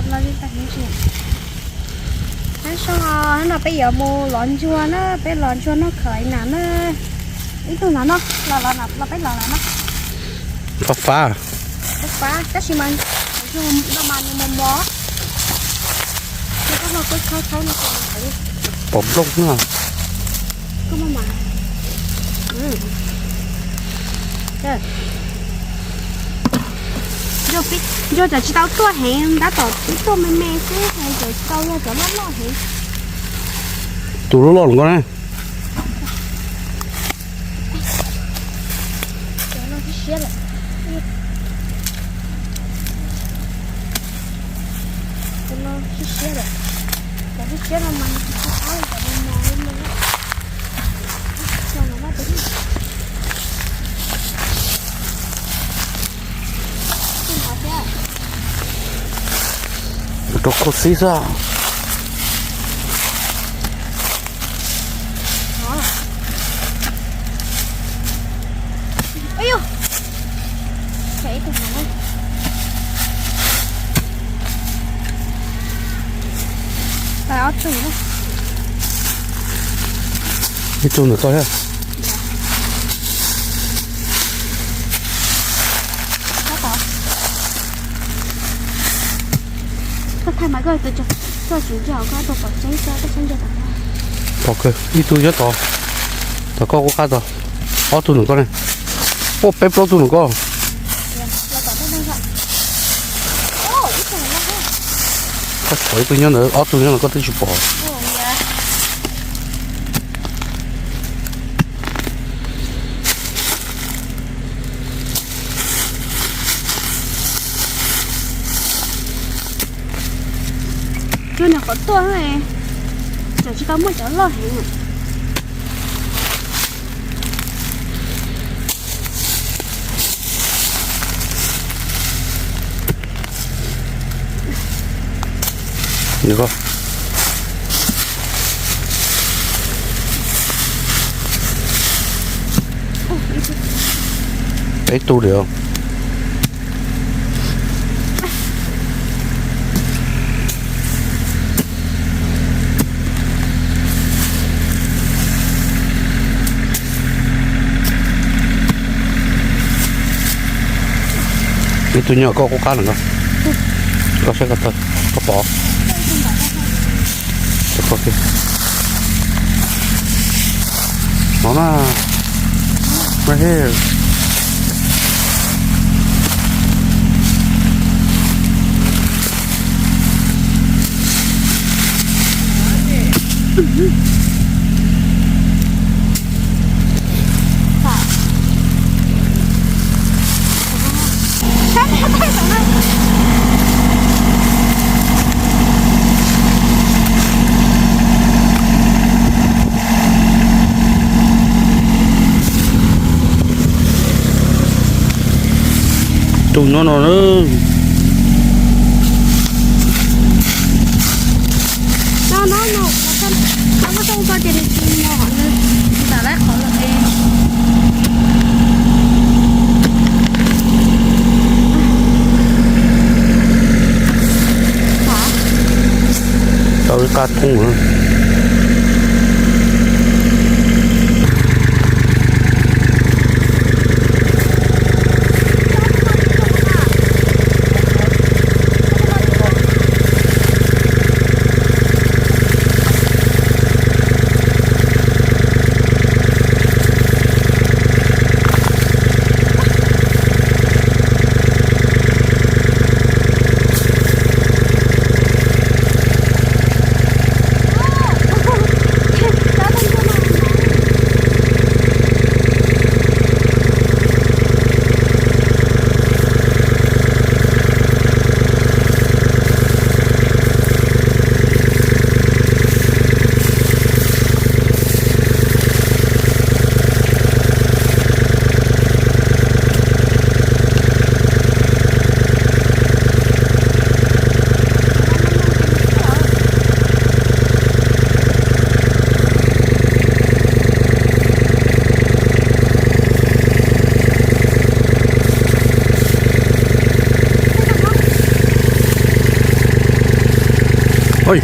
Los li tag ntsia. Hnab sau no peb yuav mus lov ntsuag na, peb lov ntsuag noj khawv na na. Ib tug no no, los los los peb lov los no. Fab fab. Fab fab, tab sis mas ntsuag no mas nws mos mos. Pom nplooj no. Ntsuag tseem tsis tau tuaj heev, tab tom tuaj me me xwb, tseem tsis tau yog cov loj loj heev. Tus loj loj los ko na. Rau khuv xib xwb. Ib tug ntawm koj thiab. Pom kawg, ib tug nyob tod, tom koj kuj qab tod, ob tug ntawm koj ne, ua peb plaub tug ntawm koj. Koj txhom ib tug nyob ntawd, ob tug nyob ntawd koj twb tsis pom. Cuag nws qhov tuaj, tseem tsis tau muaj cov loj heev. Peb tug li os. Ib tug nyob koj qub qab lawm no. Koj saib koj tau, koj pom. No na, right here. Tus nyob no na. Tau ib qab thoob. Nram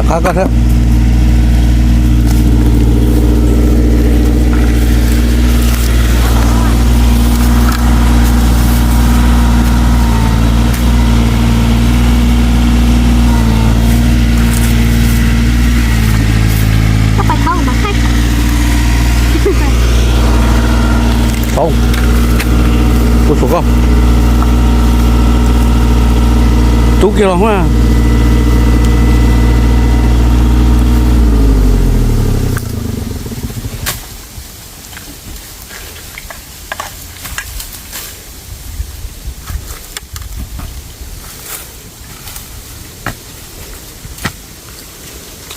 qab koj thiab. Thaum, ua suav koj tub kiag los mas.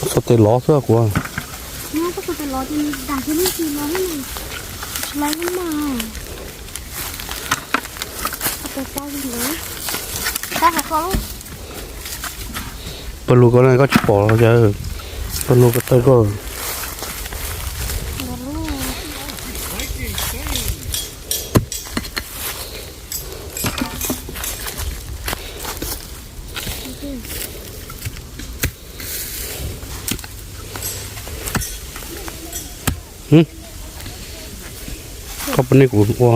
Xuas tes lov xwb kuv. Pawg lug ko na koj tsis pom los cas? Pawg lug ko taw ko. Koj puas nej kuv ua.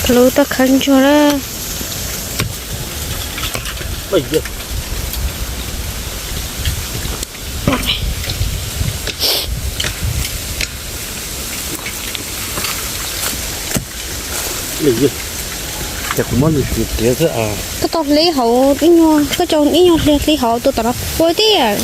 Lub toj khawb ntsuag lawm. Koj tau hliv hauv ib nyuag, koj tau ib nyuag hliv hauv tus tom no ua tiag.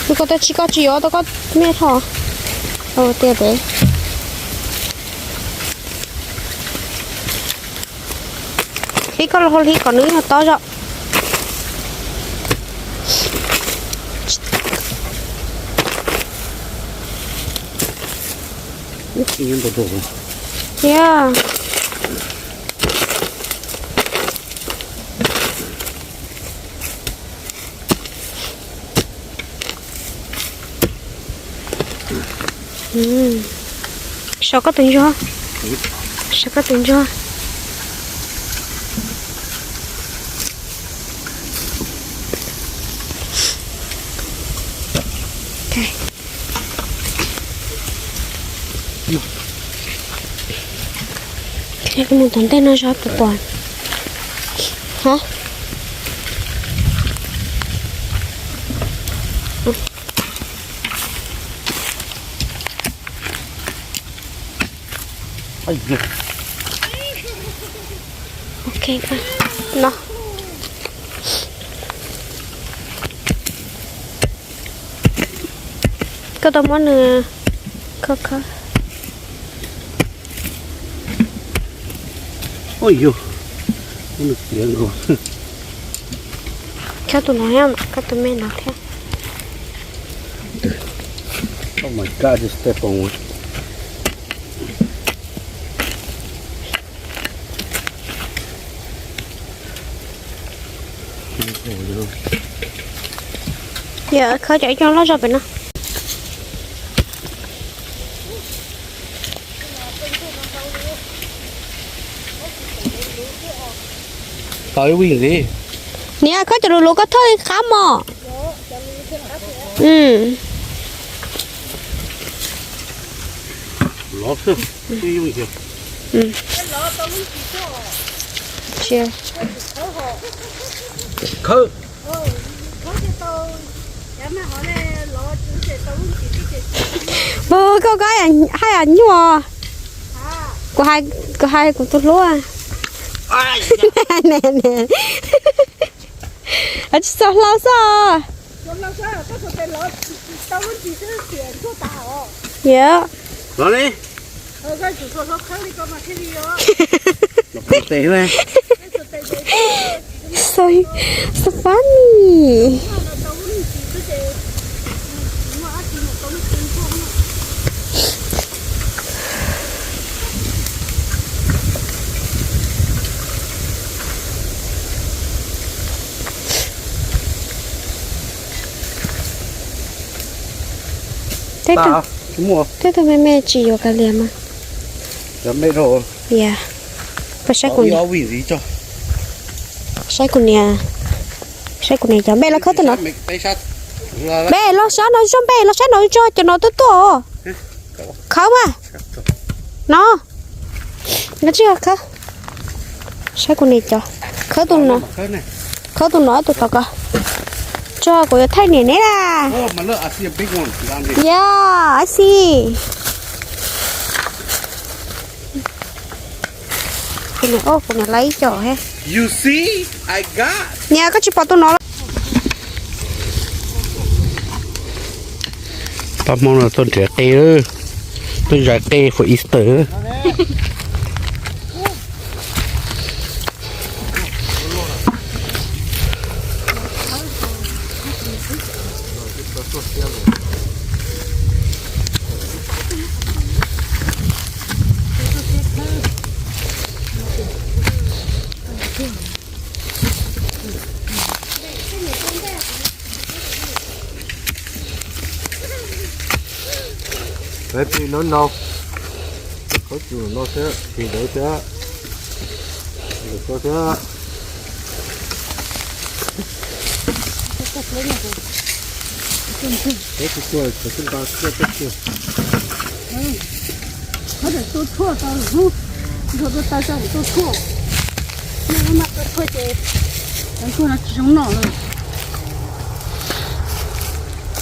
Koj tau tsis, koj tsis yuav tau koj me tho. Tiag pem. Hliv koj los hliv kom nws yog tob zog. Tiag. Sov koj tus ntsuag. Sov koj tus ntsuag. Mus tom ntej no zov puas pom. Ok, no. Koj tau muab nws khawb khawb. Khawb tus no, khawb tus me no thiab. Yog khawb cov ib co loj zog pem no. Niam, khawb cov lus luv koj thawj li qab mos. Koj koj haj yam nyuaj. Kuv hais, kuv hais kuv tus hlub. Tsis txog hlau xwb. Yog. So, so funny. Tej tug me me tsis yuav kav liam mas. Yog, saib kuv niam, saib kuv niam cov npe los khawb tus no. Npe los saib no, zoj npe los saib no, zoj cov no tuaj tuaj. Khawb mas. No. No tsis yog khawb. Saib kuv niam cov. Khawb tus no. Khawb tus no tus tod ko. Tso kuv yuav thaij niam neb na. Yeah, I see. Kuv niam, kuv niam laiv ib co he. Niam, koj tsis pom tus no los? Pab Hmoob no tuaj nrhiav qe, tuaj zais qe for Easter. Peb plig no no, khawb tus no thiab, tus ntawd thiab, tus no thiab. Peb tus tuaj, tus tuaj nqa tuaj peb tus. Qhov ntawd tua tshuaj tau hnub, nrog tua taw tau tua tshuaj. Nej mas tua tshuaj ces, tua tshuaj no tsis zoo noj lawm.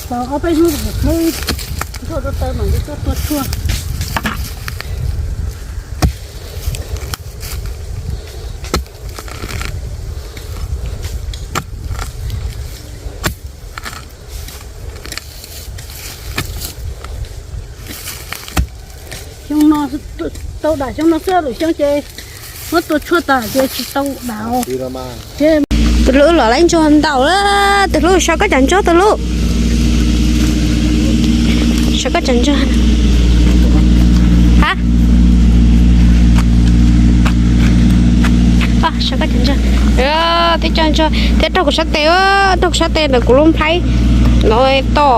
Tau ob peb hnub mus khawb nrog tua taw mam li tuaj tua tshuaj. Xyoo no tau dam xyoo no xwb, lwm xyoo ces muab tua tshuaj tas ces tsis tau dam. Tus hlub los laib ntsuag ntau lawm, tus hlub sawv koj cov ntsuag tus hlub. Sawv koj cov ntsuag. Ha. Sawv koj cov ntsuag. Thiab cov ntsuag thiab raug kuv sab tes, raug kuv sab tes ntawm kuv lub nplhaib no to.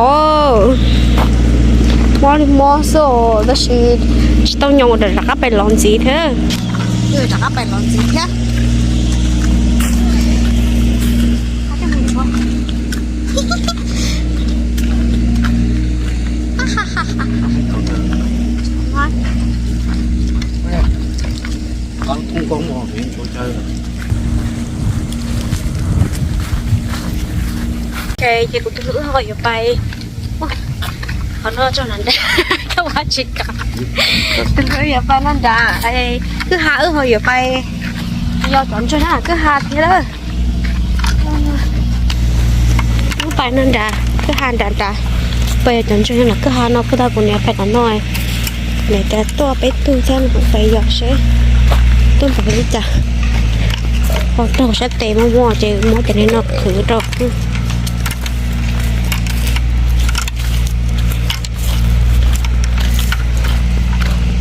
Mob li mob xwb tab sis tsis tau nyo ua rov qab pais los ntxiv thiab. Rov qab pais los ntxiv thiab. Ces kuv tus hlub ho yuav pais, qhov no tso nram nrad, coj ua tsis kam. Tus hlub yuav pais no nrad, kwj ha wb ho yuav pais yos cov ntsuag na, kwj ha thiab lawm. Wb pais no nrad, kwj ha nrad nrad, pais yos cov ntsuag na, kwj ha no kuj tau kuv niam pais tom no. Niam tias tuaj peb tug thiab, pais yos seb tuaj npaum li cas. Ho raug sab tes muaj muaj ces muab cov li no khwv rau.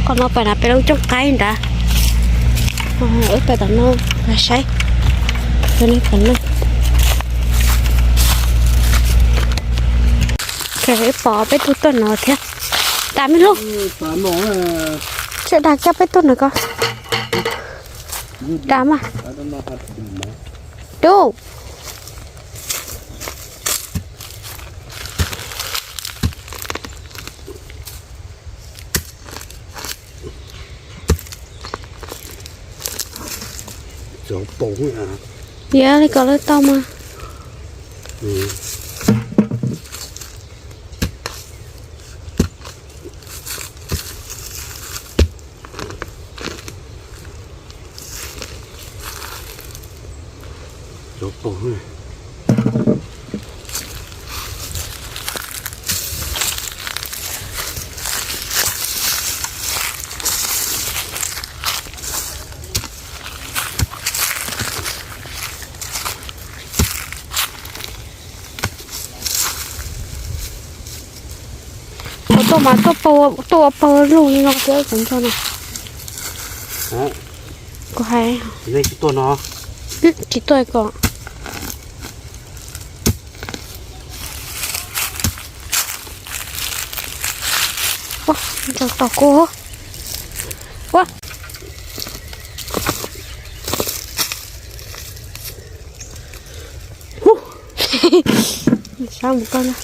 Qhov no pais na peb lub cooj qaib nrad. Wb pais tom no saib. Tom no. Pom peb tug tuaj no thiab. Dag me lug. Tseem dag kiag peb tug no ko. Dag mas. Dub. Yog li ko lawm tau mas. Kuv tuaj mas tuaj ua pawg lug li no thiab kuv nco na. Kuv hais, tsis tuaj ko. Ua, nrog tom kuv. Ua, sab mus koj na.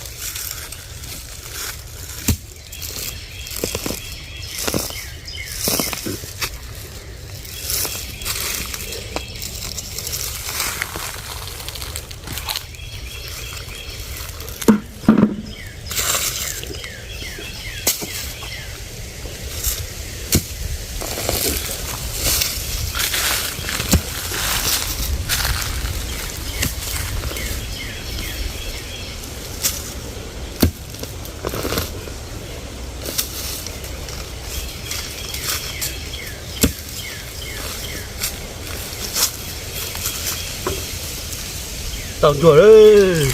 Tau ntsuag lawm.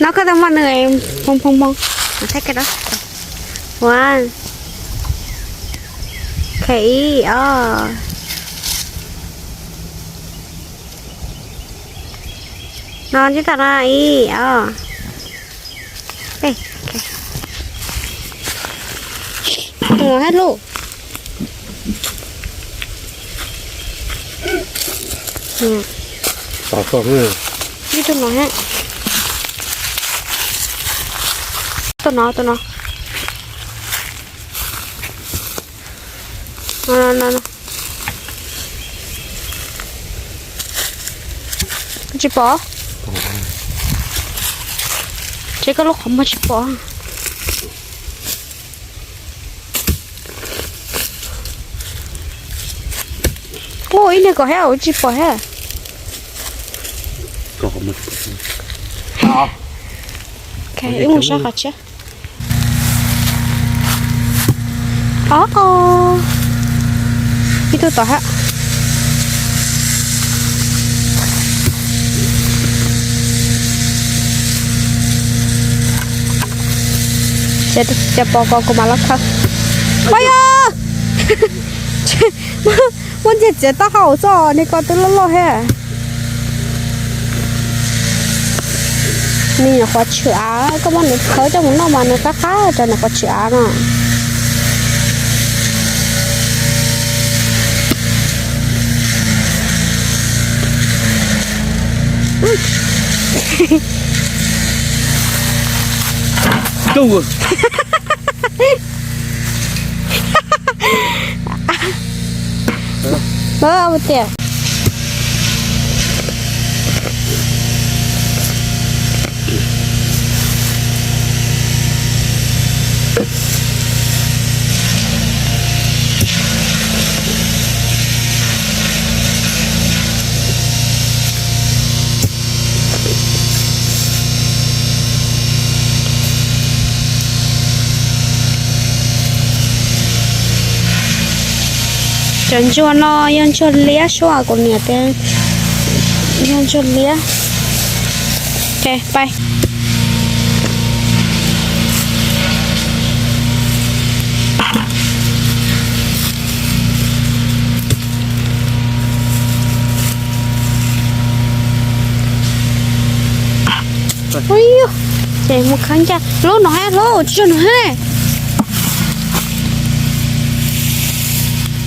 No koj tau moj nws phoov phoov phoov. Thaij kiag da. Ua, khe ib os. No ntsib tau no ib os. Hab lug. Ib tug no hab. Tug no, tug no. Tsis pom. Tsev koj lub qhov muag tsis pom. Ua ib niag kom hab ua tsis pom hab. Ib mus sab qhov tshiab. Ob, ib tug tom hab. Ces pom ko kuv mam los khaws. Ua yog, muab ntxiag txiav taub hau xwb, niag ko twb loj loj thiab. Nws nyuam qhuav tshwm av, koj muab nws khawb coj mus noj mas nws qab qab rau nws qhuav tshwm av no. Tias cov ntsuag no yog ntsuag liab suab, kuv niam tias yog ntsuag liab. Ok, pais. Ui, Ces mus khab ncaj lub no hab, lub tsis tso no hab.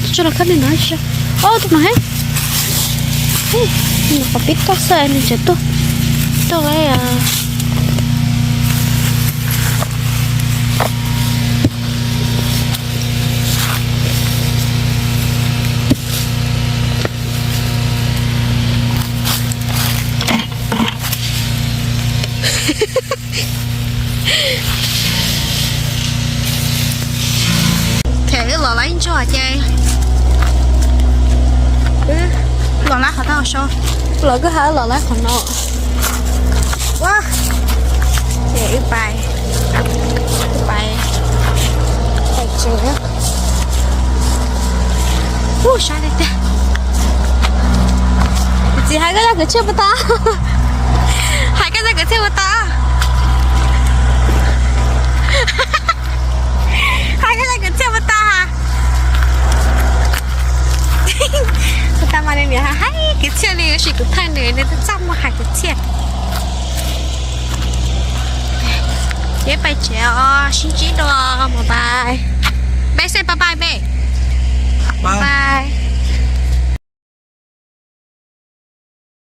Tsis tso los khab li no hab, tsis tso. Ob tug no hab. Nws qhov pib toj xwb nws tseem tuaj, tuaj. Wb los lawm ib ntsuag ces wb los lawm qhov tau so, los kuj ha los lawm qhov no. Ua, ces wb pais, wb pais, pais tsev. Ub, sab tiag tiag. Txiv, hais koj zaj kwv txhiaj puas tau? Hais koj zaj kwv txhiaj puas tau? Hais koj zaj kwv txhiaj puas tau? Puas tau mas niam hais kwv txhiaj li, tab sis kuv thawj nws, nws txaj muag hais kwv txhiaj. Ces pais tsev os, sib ntsib dua, bye bye. Peb xej bye bye peb.